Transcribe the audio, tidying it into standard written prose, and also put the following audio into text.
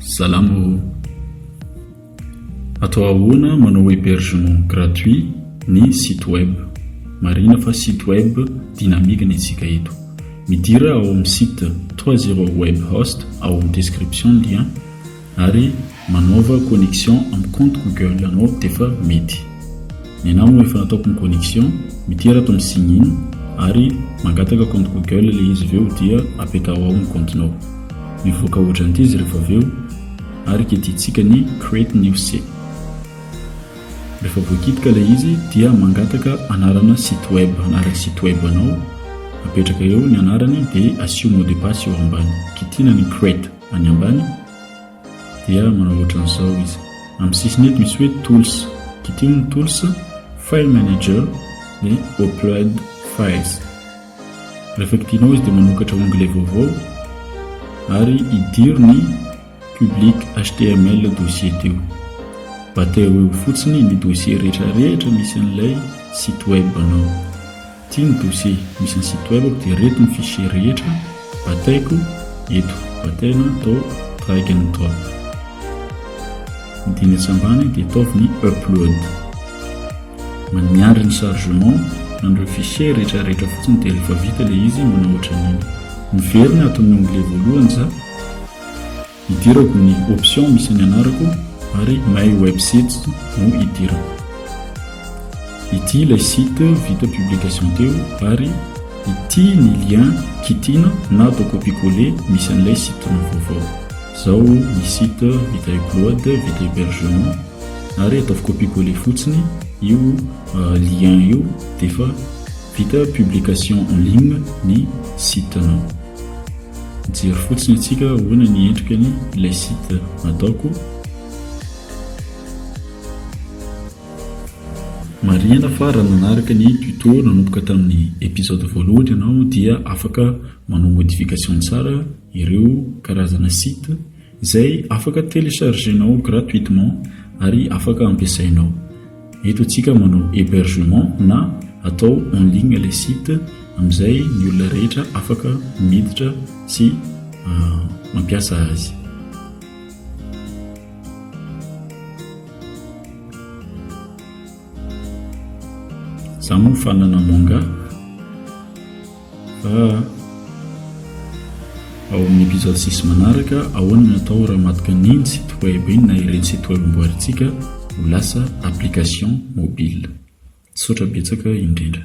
Salama ô! Atao ahoana manao hébergement gratuit ny site web? Marihina fa site web dynamique ny antsika eto. Midira ao amin'ny site trois zero web host ao amin'ny description ny lien ary manaova connexion amin'ny compte Google anao defa mety. Ny anah moa efa nataoko ny connexion, midira ato amin'ny sign in ary mangataka compte Google ilay izy avy eo dia apetaho ao ny compte-nao. Mivoaka ohatran'ity izy rehefa avy eo ary kitihintsika ny create new site. Rehefa voakitika ilay izy dia mangataka anarana site web, anaran'ny site web anao apetraka eo ny anarany dia asio mot de passe eo ambany. Kitihina ny create any ambany dia manao ohatran'izao izy. Amin'ny sisiny eto misy hoe tools, kitiho ny tools, file manager dia upload files. Rehefa kitihinao izy dia manokatra onglet vaovao ary idiro ny public html dossier teo. Bateo eo fotsiny ny dossier rehetra rehetra misy an'ilay site web anao. Ity ny dossier misy ny site web dia ireto ny fichier rehetra bataiko eto. Bataina atao drag and drop. Midina etsy ambany dia ataovy ny upload. Miandry ny chargement an'ireo fichier rehetra rehetra fotsiny dia rehefa vita ilay izy manao ohatran'iny. Miverina ato amin'ny onglet voalohany za. Idirako ny option misy ny anarako ary my websites no idirako. Ity ilay site vita publication teo ary ity ny lien kitihina na atao copier coller misy an'ilay site vaovao. Zao ny site vita upload, vita hébergement ary ataovy copier coller fotsiny io lien io dia efa vita publication en ligne ny site-nao. Mijery fotsiny antsika ahoana ny endrikany ilay site nataoko. Marihina fa raha nanaraka ny tuto nanomboka tamin'ny épisode voalohany ianao dia afaka manao modification tsara ireo karazana site izay afaka télécharger-nao gratuitement ary afaka ampiasainao. Eto antsika manao hébergement na atao en ligne ilay site amin'izay ny olona rehetra afaka miditra sy mampiasa azy. Za moa fanana manga Fa ao amin'ny épisode 6 manaraka, ahoana no atao raha matoka an'iny site web iny na ireny site web amboarintsika ho lasa application mobile. Misaotra betsaka indrindra.